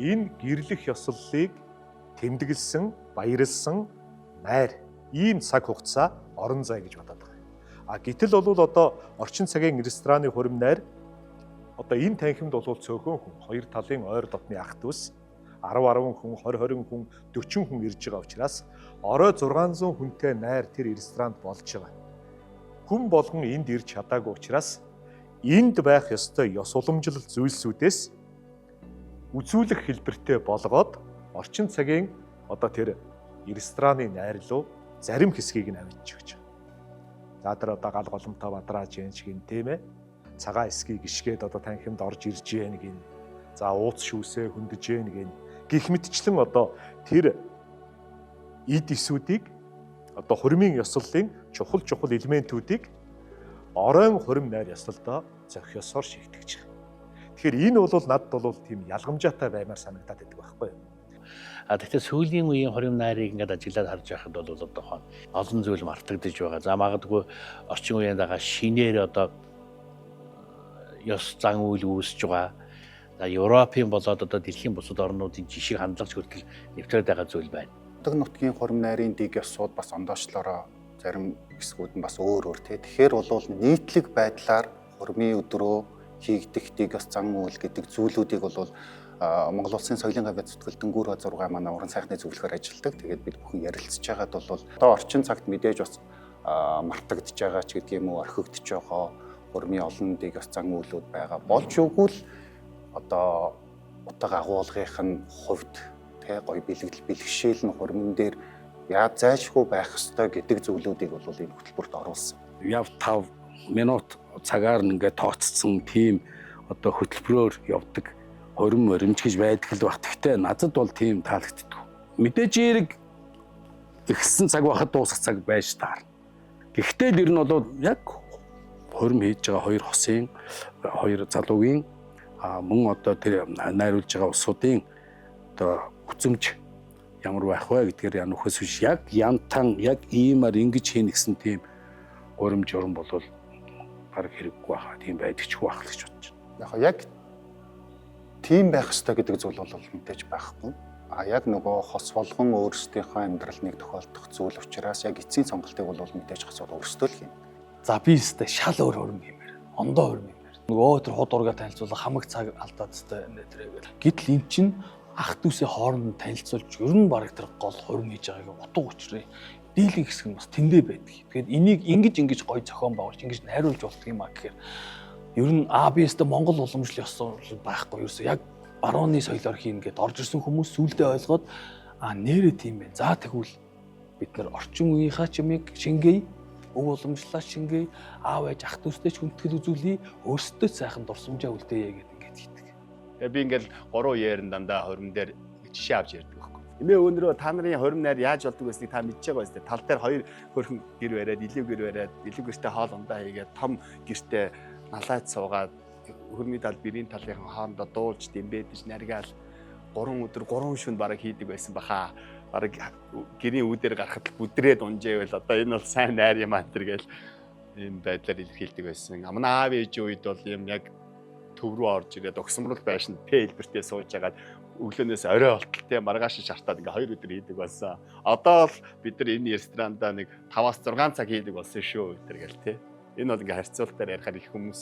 энэ гэрлэх ёслолыг тэмдэглэсэн, баярлсан найр. Ийм цаг хугацаа орон зай гэж бодоод байгаа. А гэтэл бол одоо орчин цагийн рестораны хурим найр одоо энэ танхимд бол цөөхөн хүн, хоёр талын ойр дотны ах дүүс 10 10 хүн, 20 20 хүн, 40 хүн ирж байгаа учраас орой 600 хүнтэй найр тэр ресторанд болж байгаа. Хүн болгон энд ирж чадаагүй учраас энд байх ёстой ёс уламжлал зүйлсүүдээс үзүүлэх хэлбэртэй болгоод орчин цагийн одоо тэр рестораны найр руу зарим хэсгийг нь авчиж өгч байгаа. За тэр одоо гал голомтоо бадрааж яан ч гин тийм ээ. Цагаан эсгийг ишгээд одоо танхимд орж ирж яан гин. За ууц шүүсээ хөндөж яан гин. Гэх мэтчлэн одоо тэр эд эсүүдийг одоо хурмын ёслолын чухал чухал элементүүдийг оройн хурим найр ёслолдоо зохиосоор шигтгэж байгаа. Тэгэхээр энэ бол надад бол тийм ялгамжаатай баймаар санагдаад байдаг байхгүй юу? А тэгэхээр сүүлийн үеийн хурим найрыг ингээд ажиглаад харж байхад бол одоо олон зүйл мартагдаж байгаа. За магадгүй орчин үеийн дагаа шинээр одоо ёс зан үйл үүсэж байгаа. За Европын болоод одоо дэлхийн бусад орнуудын жишг хандлагч хүртэл нэвтрээд байгаа зүйл байна. Нутаг нутгийн хурим найрын дэг ёсууд бас ондоочлороо зарим хэсгүүд нь бас өөр өөр тий. Тэгэхээр бол нийтлэг байдлаар хурмын өдрөө хийгдэх дэг ёс зан үйл гэдэг зүйлүүдийг бол Монгол Улсын соёлын гавьяат зүтгэл Дөнгүүр 6 манай уран сайхны зөвлөхөөр ажилладаг. Тэгээд бид бүхэн ярилцж байгаад бол одоо орчин цагт мэдээж бас мартагдж байгаа ч гэдэг юм уу, орхигдож байгаа хурмын олон дэг ёс зан үйлүүд байгаа. Болж үгүй л одоо утга агуулгын нь хувьд тэ гоё бэлэгдэл бэлгшээл нь хурмын дээр яа зайлшгүй байх ёстой гэдэг зүйлүүдийг бол энэ хөтөлбөрт оруулсан. Яв 5 минут цагаар нь ингээд тооцсон тийм одоо хөтөлбөрөөр явдаг хорим моримч гэж байдаг л баг. Гэхдээ надад бол тийм таалагддаг. Мэдээж эрэг эхэлсэн цаг байхад дуусах цаг байж таарна. Гэхдээ л ер нь бол яг хорим хийж байгаа хоёр хосын, хоёр залуугийн мөн одоо тэр найруулж байгаа улсуудын одоо үзэмж ямар байх вэ гэдгээр яа нөхөс биш яг янтан яг иймэр ингэж хийнэ гэсэн тийм горим журам бол баг хэрэггүй байхаа тийм байдагчгүй байх л гэж бодож байна. Яг тийм байх ёстой гэдэг зүйл бол мэдээж байхгүй. А яг нөгөө хос болгон өөрсдийнхөө амьдралыг тохиолдох зүйл учраас яг эцсийн сонголтыг бол мэдээж хос бол өөрсдөө л хийнэ. За би өстэй шал өөр хөрөм хиймээр. Ондоо хөрөм хиймээр. Нөгөө тэр хууд ургаа танилцуулах хамаг цаг алдаад өстэй энэ гэл. Гэтэл эн чинь ах дүүсээ хооронд нь танилцуулж ер нь бараг тэр гол хурим хийж байгааг утга учирын дийлэн хэсэг нь бас тэндээ байдаг. Тэгэхээр энийг ингэж ингэж гой зохион байгуулж ингэж найруулж болдго юм а гэхээр ер нь АБС-д Монгол уламжлал ёсон байхгүй ерөөсөө яг барууны соёлоор хийн гэдээ орж ирсэн хүмүүс сүулдэ ойлгоод а нэрээ тийм байх. За тэгвэл бид нар орчин үеийнхаа чимийг шингээе, өв уламжлалаа шингээе, аав ээж ах дүүстэй ч хүндэтгэл үзүүлье, өөрсдөө сайхан дурсамжаа үлдээе гэдэг ингээд хийдэг. Тэгээ би ингээл 3 ярин дандаа хорим дээр жишээ авч ярьдаг байхгүй. Эмээ өнөрөө та нарын хорим найр яаж болдог байсныг та мэдж байгаа байс. Тал дээр хоёр хөрхөн гэр бариад, илэв гэр бариад, илэв гэртээ хоол ундаа хийгээд том гэртээ налайд суугаад хөрмийн тал бэрийн талынхан хоорондоо дуулж дэмбэдэж наргаал 3 өдөр 3 шөнө бараг хийдэг байсан баха. Бараг гэрийн үүдээр гарахад бүдрээд унжээвэл одоо энэ бол сайн найр юм аа тэр гээл ийм байдлаар илэрхийлдэг байсан. Манай аав ээжийн үед бол юм яг төв рүү орж ирээд угсамрал байшинд П хэлбэртээ сууж агаад өглөөнөөс орой болтол те маргааш шартаад ингээ 2 өдөр хийдэг болсон. Одоо л бид нар энэ ресторанда нэг 5-6 цаг хийдэг болсон шүү тэр гээл те. Энэ бол ингээ харьцуултаар ярихаар их хүмүүс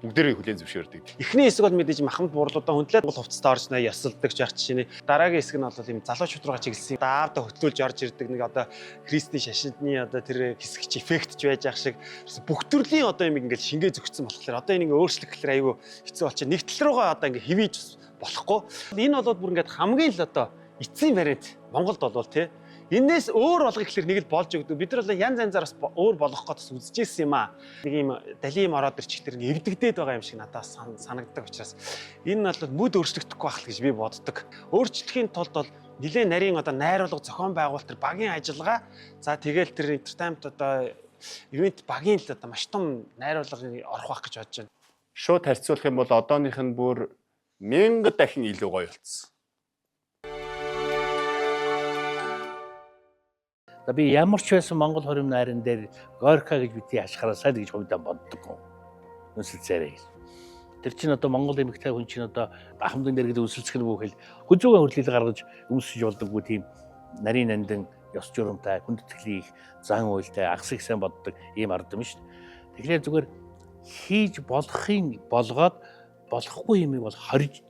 бүгдээрээ хүлээн зөвшөөрдөг. Эхний хэсэг бол мэдээж махамд бурлуудаа хүндлээд гол хувцастай орж нэ ёсолдог байх жишээ. Дараагийн хэсэг нь бол юм залуучууд руугаа чиглэсэн. Даавда хөтлүүлж орж ирдэг нэг одоо христийн шашинтны одоо тэр хэсэг чи эффект ч байж ах шиг бүх төрлийн одоо юм ингээл шингээ зөгцсөн болохоор одоо энэ ингээ өөрчлөх гэхэлэр айгүй хэцүү болчих. Нэг тал руугаа одоо ингээ хивээж болохгүй. Энэ бол бүр ингээд хамгийн л одоо эцсийн вариант Монголд болвол тий. Энээс өөр болгох гэхэлэр нэг л болж өгдөг. Бид нар бол янз янзаар бас өөр болгох гээд бас үзэжсэн юм аа. Нэг юм далийн юм ороод ирчих тэр нэг эвдэгдээд байгаа юм шиг надад санагддаг учраас энэ нь бол мөд өөрчлөгдөхгүй байх л гэж би боддог. Өөрчлөхийн тулд бол нэлээд нарийн одоо найруулга зохион байгуулалт тэр багийн ажиллагаа за тэгэл тэр entertainment одоо ивент багийн л одоо маш том найруулгын орох байх гэж бодож байна. Шууд харьцуулах юм бол одооных нь бүр 1000 дахин илүү гоё болцсон. За би ямар ч байсан Монгол хорим найран дээр Горка гэж бити хашгираасаа л гэж хувьдаа боддог. Үнсэлцээрэй гэж. Тэр чинь одоо Монгол эмэгтэй хүн чинь одоо ахмадын дээр гэдэг үнсэлцэх нь бүхэл хүзүүгээ хөрлөл гаргаж өмсөж болдоггүй тийм нарийн нандин ёс журамтай, хүндэтгэлийн их зан үйлтэй, агсыг сайн боддог ийм ард юм шүү дээ. Тэгэхээр зүгээр хийж болохын болгоод болохгүй юмыг бол хорж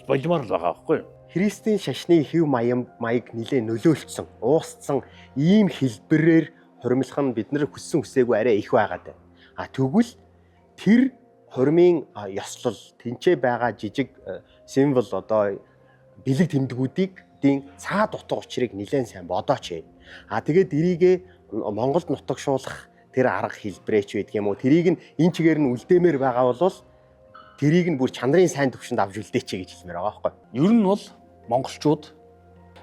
болмоор л байгаа байхгүй юу? Христийн шашны хэв маяг нэлээ нөлөөлцсөн, уусцсан ийм хэлбэрээр хуримлах нь бид нар хүссэн хүсээгүй арай их байгаад байна. А тэгвэл тэр хурмын ёслол тэнцээ байгаа жижиг символ одоо бэлэг тэмдгүүдийг дийн цаад утга учирыг нэлээд сайн бодооч. А тэгээд эрийгээ Монголд нутагшуулах тэр арга хэлбэрээч байдаг юм уу? Тэрийг нь энэ чигээр нь үлдээмээр байгаа бол тэрийг нь бүр чанарын сайн төвшөнд авч үлдээч гэж хэлмээр байгаа байхгүй. Ер нь бол монголчууд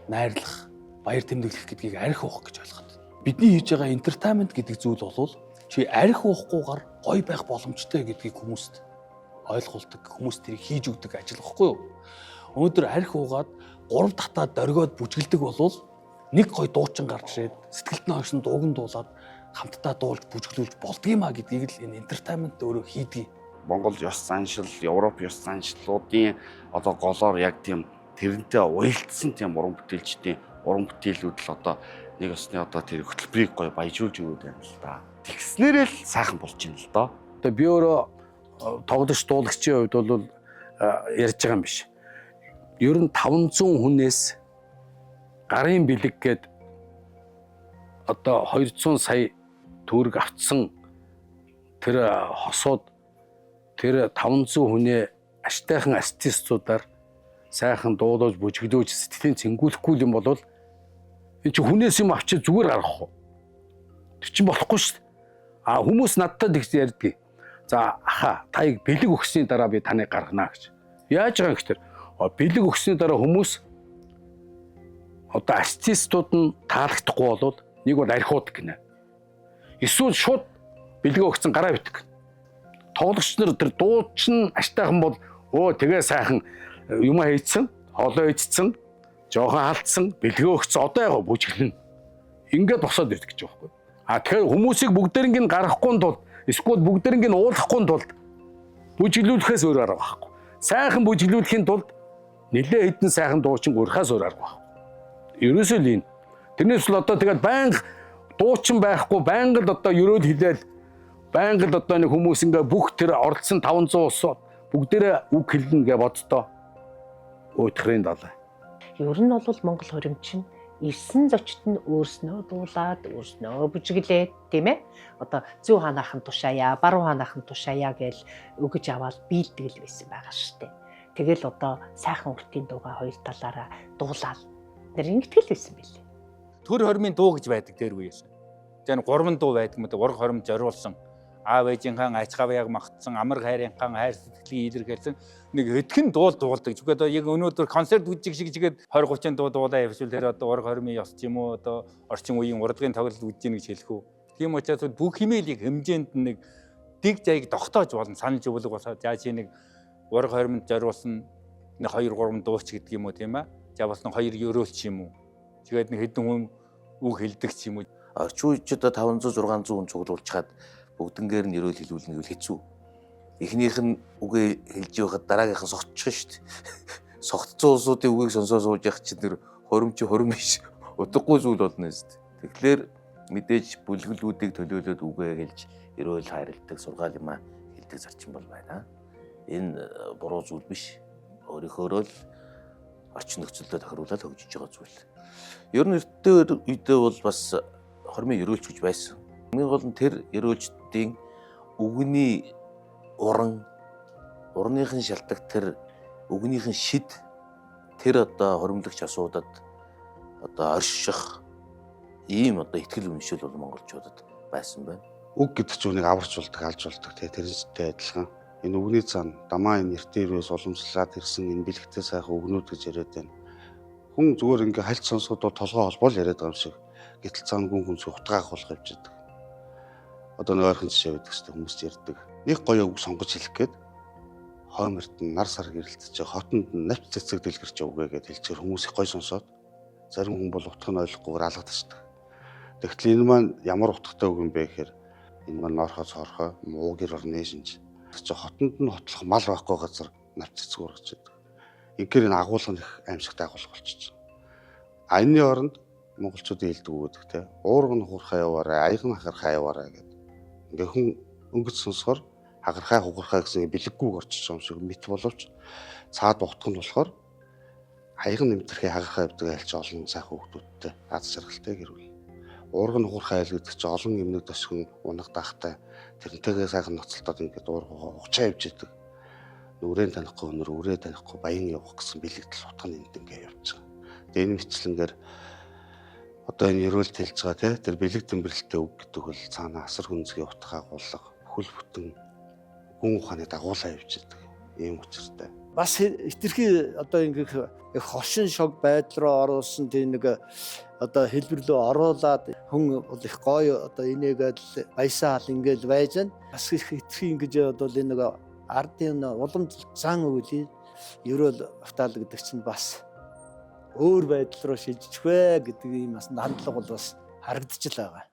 найрлах, баяр тэмдэглэх гэдгийг арх уух гэж ойлгоод. Бидний хийж байгаа entertainment гэдэг зүйл бол чи арх уухгүйгээр гоё байх боломжтой гэдгийг хүмүүст ойлгуулдаг, хүмүүст тэрийг хийж өгдөг ажил багхгүй юу? Өнөөдөр арх уугаад 3 татаа дөргиод бүжгэлдэг болвол нэг гоё дуучин гарч ирээд сэтгэлд нь хойшин дууг нь дуулаад хамтдаа дуулж бүжгэлүүлж болдгиймаа гэдгийг л энэ entertainment өөрөө хийдэг. Монгол ёс заншил, Европ ёс заншлуудын одоо голоор яг тийм тэрнтэй уялдсан тийм уран бүтээлчдийн уран бүтээлүүд л одоо нэг ёсны одоо тэр хөтөлбөрийг гоё баяжуулж өгөөд байна л да. Тэгснээрээ л сайхан болж байна л доо. Тэгээ би өөрөө тоглогч дуулагчийн хувьд бол ярьж байгаа юм биш. Ер нь 500 хүнээс гарын бэлэг гээд одоо 200 сая төгрөг авцсан тэр хосууд тэр 500 хүнээ аштайхан артистуудаар сайхан дуулаж бүжиглөөж сэтгэлийн цэнгүүлэхгүй юм бол энэ чи хүнээс юм авчиж зүгээр гаргах уу? Тэр чинь болохгүй шүү дээ. А хүмүүс надтай тэгж ярьдгийг. За аха таяг бэлэг өгсөний дараа би таныг гаргана гэж. Яаж байгаа юм гэхээр бэлэг өгсөний дараа хүмүүс одоо артистууд нь таалагдахгүй болвол нэг бол архиуд гинэ. Эсвэл шууд бэлэг өгсөн гараа битг. Тоглогч нар тэр дууч нь аштайхан бол өө тэгээ сайхан юм хийцэн, хоолоо идсэн, жоохон алдсан, бэлгээ өгсөн одоо яг бүжиглэнэ. Ингээд босоод ирдэг гэж байгаа байхгүй. А тэгэхээр хүмүүсийг бүгдээринг нь гаргахгүй тулд эсвэл бүгдээринг нь уулахгүй тулд бүжиглүүлэхээс өөр арга байхгүй. Сайхан бүжиглүүлэхийн тулд нэлээ хэдэн сайхан дуучин урихаас өөр арга байхгүй. Ерөөсөө л энэ. Тэрнээс л одоо тэгээд байнга дуучин байхгүй, байнга л одоо ерөөл хилээл байнга л одоо нэг хүмүүс ингээ бүх тэр оролцсон 500 улс бүгдээрээ үг хэлнэ гэж боддоо. Өөтгөрийн далай. Ер нь бол Монгол хуримч нь ирсэн зочд нь өөрснөө дуулаад, өөрснөө бүжиглээд, тийм ээ. Одоо зүү ханаахан тушаая, баруун ханаахан тушаая гэж өгөж аваад биелдэг л байсан байгаа шүү дээ. Тэгэл одоо сайхан уртын дууга хоёр талаараа дуулаад нэр ингэтгэл байсан билээ. Төр хормын дуу гэж байдаг тэр үеэс. За энэ 3 дуу байдаг юм да. Ураг хором зориулсан. Аав ээжийнхаа ач гавьяаг магтсан, амар хайрынхаа хайр сэтгэлийг илэрхийлсэн нэг хэдхэн дуул дуулдаг. Зүгээр одоо яг өнөөдөр концерт үзчих шиг чигээд 20 30 дуу дуулаа явшвал тэр одоо ураг хормын ёс ч юм уу одоо орчин үеийн урлагийн тоглолт үзэж гин гэж хэлэх үү. Тийм учраас бүх хэмээлийг хэмжээнд нэг дэг заяг тогтоож болно. Санал зөвлөг болоо. За чи нэг ураг хормонд зориулсан нэг 2 3 дууч гэдэг юм уу тийм ээ. За бас нэг 2 өрөөлч юм уу. Тэгээд нэг хэдэн хүн үг хэлдэг ч юм уу. Орчин үед ч одоо 500 600 хүн цуглуулж чад бүгднгээр нь ерөөл хэлүүлнэ гэвэл хэцүү. Эхнийх нь үгээ хэлж явахад дараагийнх нь согтчих шүү дээ. Согтцсон улсуудын үгийг сонсоо сууж явах чинь тэр хором чи хором биш. Утгагүй зүйл болно шүү дээ. Тэгэхээр мэдээж бүлгэлүүдийг төлөөлөөд үгээ хэлж ерөөл хайрладаг сургаал юм а хэлдэг зарчим бол байна. Энэ буруу зүйл биш. Өөрийнхөөрөө л орчин нөхцөлдөө тохируулаад хөгжиж байгаа зүйл. Ер нь эртний үедээ бол бас хормын ерөөлч гэж байсан. Хамгийн гол нь тэр ерөөлчдийн үгний уран, урныхын шалтгаан тэр үгнийхэн шид тэр одоо хоримлагч асуудад одоо орших ийм одоо ихтгэл үнэмшил бол монголчуудад байсан байна. Үг гэдэг чинь үнийг аварч болдог, алж болдог тий тэрнтэй адилхан. Энэ үгний цаана дамаа энэ эртний ирээс уламжлаад ирсэн энэ бэлэгтэй сайхан үгнүүд гэж яриад байна. Хүн зүгээр ингээ хальт сонсоход бол толгой холбоол яриад байгаа юм шиг. Гэтэл цаана гүн хүнс утгаа агуулах явж байдаг. Одоо нэг ойрхон жишээ байдаг шүү дээ, хүмүүс ярьдаг. Нэг гоё үг сонгож хэлэх гээд хойморт нь нар сар гэрэлтэж хотонд нь навч цэцэг дэлгэрч үгээ гэд хэлчихээр хүмүүс их гоё сонсоод зарим хүн бол утгыг нь ойлгохгүйгээр алгадчихдаг. Тэгтэл энэ маань ямар утгатай үг юм бэ гэхээр энэ маань норхоо цоорхой муу гэр орны шинж. Тэр чинь хотонд нь хотлох мал байхгүй газар навч цэцэг ургаж байдаг. Инхээр энэ агуулга нь их аимшигтай агуулга болчихсон. А энэний оронд Монголчуудын хэлдэг үг гэдэг те. Уурга нь хугархаа яваарай, аяг нь хагархаа яваарай гэдэг. Ингээ хүн өнгөц сонсохоор хагархай хугархай гэсэн бэлэггүйг орчиж байгаа юм шиг мэт боловч цаад утга нь болохоор аяг нь нэмтэрхий хагархай явдаг айлч олон сайхан хүүхдүүдтэй аз жаргалтай гэр бүл. Уурга нь хугархай айл гэдэг чинь олон эмнэг төсгөн унаг даахтай тэрнтэйгээ сайхан ноцолтоод ингээд уурга хугачаа явж идэг. Нүрээ танихгүй өнөр үрээ танихгүй баян явах гэсэн бэлэгдэл утга нь энд ингээ явж байгаа. Тэгээ энэ мэтлэнгээр одоо энэ ерөөлт хэлж байгаа те тэр бэлэг тэмбэрлэлтэй үг гэдэг бол цаана асар гүнзгий утга агуулга бүхэл бүтэн гүн ухааны дагуулаа явж идэг ийм учиртай. Бас хитрхи одоо ингэх их хошин шог байдал руу оруулсан тийм нэг одоо хэлбэр рүү оруулаад хүн бол их гоё одоо энийгээд л баясаал ингээл байж байна. Бас их хитрхи ингэж одоо энэ нэг ардын уламжлалт зан үйлийн ерөөл автаал гэдэг чинь бас өөр байдал руу шилжих вэ гэдэг ийм бас хандлага бол бас харагдаж л байгаа.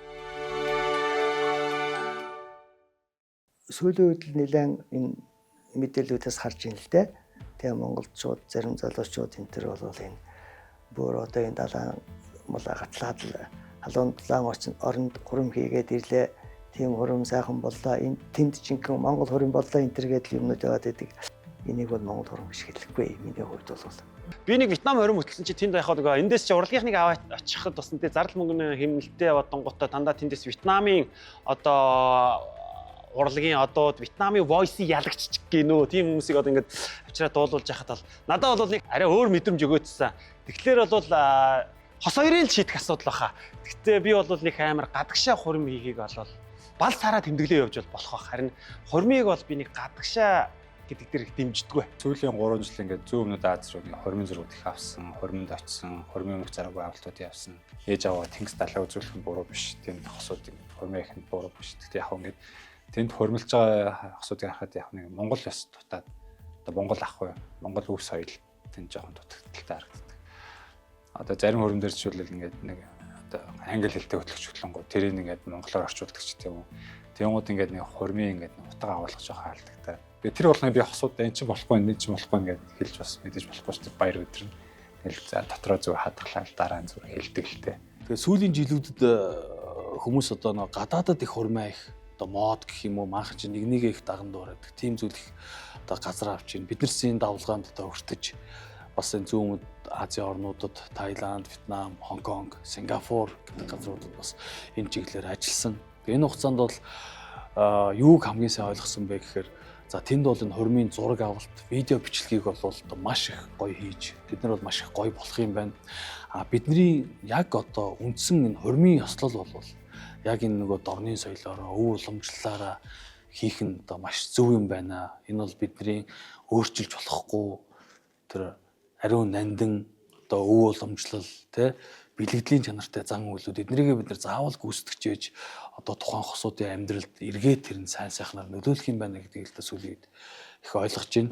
Сүүлийн үед л нэлээд энэ мэдээллүүдээс харж байна л дээ. Тэгээ монголчууд, зарим залуучууд энэ төр бол энэ бүр одоо энэ далайн мулаа гатлаад л халуун дулаан оронд хурим хийгээд ирлээ. Тийм хурим сайхан боллоо. Энэ тэнд жинхэнэ монгол хурим боллоо энэ төр гэдэл юмнууд яваад байдаг. Энийг бол монгол хурим гэж хэлэхгүй миний хувьд бол. Би нэг Вьетнам хорим хөтлсөн чи тэнд яхад нөгөө эндээс чи урлагийнхныг аваад очиход бас нэ зардал мөнгөний хэмнэлтээ яваад дандаа тэндээс Вьетнамын одоо урлагийн одууд Вьетнамын voice-ийг ялагччих гинөө тийм хүмүүсийг одоо ингээд авчираа дуулуулж яхад бол надад бол нэг арай өөр мэдрэмж өгөөдсөн. Тэгэхээр бол хос хоёрын л шийдэх асуудал баха. Гэхдээ би бол нэг амар гадагшаа хурим хийхийг бол бал сараа тэмдэглээ явж бол болох бах. Харин хурмыг бол би нэг гадагшаа гэдэг дээр их дэмждэггүй. Сүүлийн 3 жил ингээд зүүн өмнөд Аз руу хурмын зургууд их авсан, хурмынд очсон, хурмын өмнөх зараагүй авалтууд явсан. Ээж аваа тэнгис далай үзүүлэх нь буруу биш. Тэнд хосууд ингээд хурмын их нь буруу биш. Гэхдээ яг ингээд тэнд хурмилж байгаа хосуудыг харахад яг нэг Монгол ёс дутаад одоо Монгол ах вэ? Монгол өв соёл тэнд жоохон дутагдaltaй харагддаг. Одоо зарим хурим дээр жишээлбэл ингээд нэг одоо англи хэлтэй хөтлөгч хөтлөнгөө тэрийг ингээд монголоор орчуулдаг ч тийм үү. Тэнгууд ингээд нэг хурмын ингээд утга агуулгах жоохон алдагтай. Тэгээ тэр болгоныг би хосууд энэ чинь болохгүй энэ чинь болохгүй ингээд хэлж бас мэдээж болохгүй шүү дээ баяр өдөр нь. Тэгэл за дотроо зүгээр хадгалаад дараа нь зүгээр хэлдэг л дээ. Тэгээ сүүлийн жилүүдэд хүмүүс одоо нэг гадаадад их хурмаа их одоо мод гэх юм уу манхан чинь нэг нэгэ их даган дуурайдаг. Тийм зүйл их одоо газар авч ийн. Бид нар энэ давлгаанд одоо өртөж бас энэ зүүн өмнөд Азийн орнуудад Таиланд, Вьетнам, Хонконг, Сингапур гэдэг газруудад бас энэ чиглэлээр ажилласан. Энэ хугацаанд бол юуг хамгийн сайн ойлгосон бэ гэхээр за тэнд бол энэ хурмын зураг авалт, видео бичлэгийг бол одоо маш их гоё хийж тэд нар бол маш их гоё болох юм байна. А бидний яг одоо үндсэн энэ хурмын ёслол бол яг энэ нөгөө дорны соёлоороо, өв уламжлалаараа хийх нь одоо маш зөв юм байна. Энэ бол бидний өөрчилж болохгүй тэр ариун нандин одоо өв уламжлал тэ бэлгэдлийн чанартай зан үйлүүд эднэрийг бид нар заавал гүйцэтгэж ээж одоо тухайн хосуудын амьдралд эргээд тэр нь сайн сайхнаар нөлөөлөх юм байна гэдгийг л да сүүлийн үед их ойлгож байна.